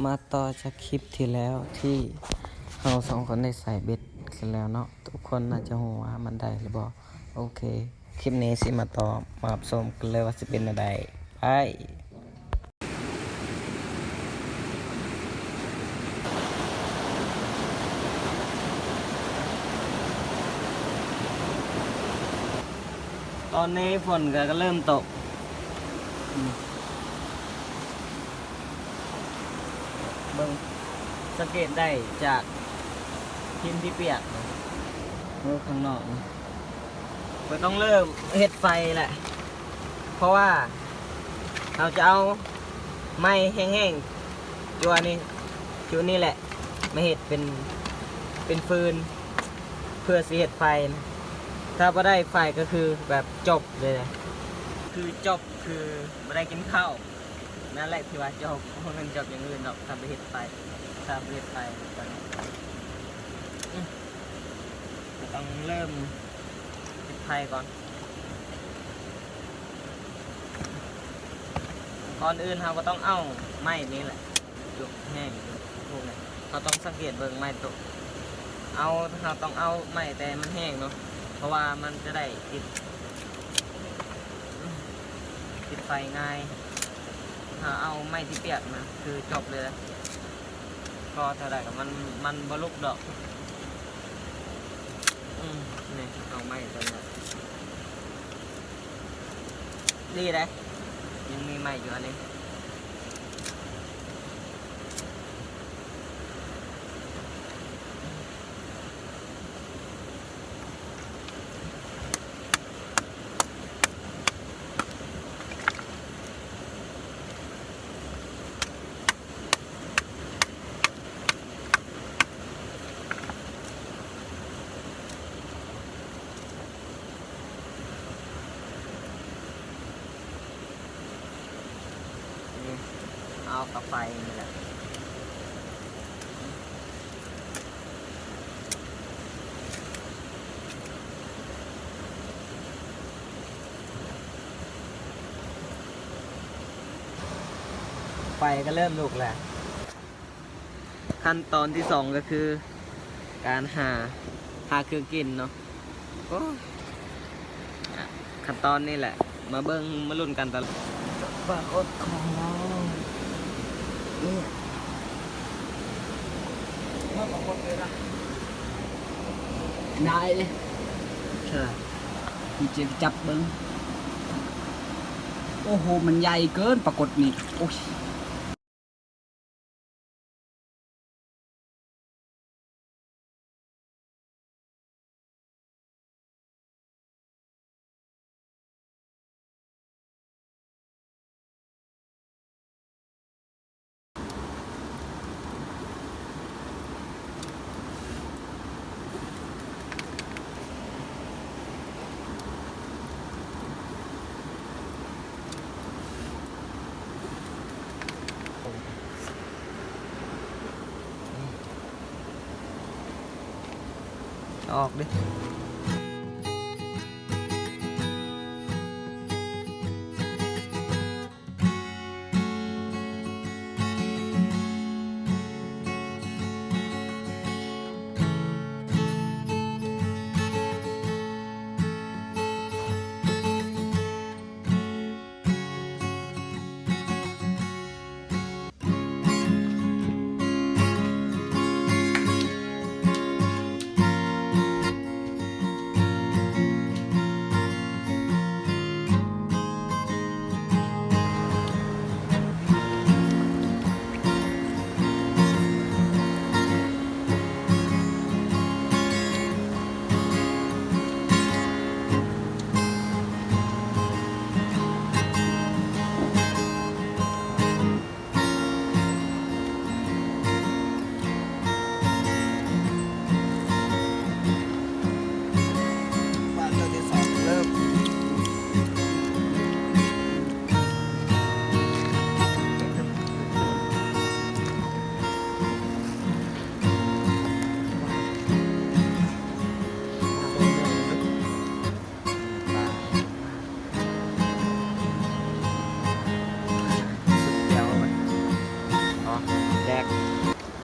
ມາຕໍ່ຈາກຄລິບທີ່ແລ້ວ ທີ່ເຮົາສອງຄົນໄດ້ໃສ່ເບັດກັນແລ້ວເນາະ. ທຸກຄົນໜ້າຈະຮູ້ວ່າມັນໄດ້ຫຼືບໍ່. ໂອເຄ ຄລິບນີ້ຊິມາຕໍ່ ມາຮັບຊົມກັນເລີຍວ່າຊິເປັນແນວໃດ. ໄປ. ຕອນນີ້ຝົນກໍເລີ່ມຕົກ. ເບິ່ງ ສັງເກດໄດ້ຈາກດິນທີ່ປຽກເນາະ ເບິ່ງຂ້າງນອກເນາະ. ກໍຕ້ອງເລີ່ມເຮັດໄຟແຫຼະ ເພາະວ່າເຮົາຈະເອົາໄມ້ແຫ້ງໆ ຈຸອັນນີ້ ຈຸນີ້ແຫຼະ ມາເຮັດເປັນ ເປັນຟືນ ເພື່ອຊິເຮັດໄຟນະ. ຖ້າບໍ່ໄດ້ໄຟກໍຄືແບບຈົບເລີຍ ຄືຈົບ ຄືບໍ່ໄດ້ກິນເຂົ້າ. ນັ້ນແຫຼະທີ່ວ່າຈົບ ບໍ່ແມ່ນຈົບຢ່າງອື່ນດອກ ຖ້າບໍ່ເຮັດໄຟ ຖ້າບໍ່ເຮັດໄຟ. ອືມ ກໍຕ້ອງເລີ່ມເຮັດໄຟກ່ອນ. ກ່ອນອື່ນເຮົາກໍຕ້ອງເອົາໄມ້ນີ້ແຫຼະ ຈຸແຫ້ງຈຸພວກນີ້ ເຮົາຕ້ອງສັງເກດເບິ່ງໄມ້ໂຕ ເອົາ ເຮົາຕ້ອງເອົາໄມ້ແຕ່ມັນແຫ້ງເນາະ ເພາະວ່າມັນຈະໄດ້ຕິດ ຕິດໄຟງ່າຍ. ຖ້າເອົາໄມ້ທີ່ປຽກນະ ຄືຈົບເລີຍ ກໍເທົ່າໃດກໍມັນ ມັນບໍ່ລຸກດອກ. ອືມ ນີ້ ເອົາໄມ້ຕົວນີ້ ດີເດ້ ຍັງມີໄມ້ຢູ່ອັນນີ້. ເອົາກັບໄຟນີ້ແຫຼະ. ໄຟກໍເລີ່ມລຸກແລ້ວ. ຂັ້ນຕອນທີສອງກໍຄືການຫາ ຫາຄືກິນເນາະ. ໂອ້ ຂັ້ນຕອນນີ້ແຫຼະ ມາເບິ່ງມາລຸ້ນກັນຕະຫຼອດ. ປາກົດຂອງເຮົາ ນີ້ ມາປາກົດເລີຍນະ ໄດ້ເດ້. ເອີ ເຮົາຈະຈັບເບິ່ງ. ໂອ້ໂຫ ມັນໃຫຍ່ເກີນປາກົດນີ້ ໂອ້ຍ. ອອກເດ້.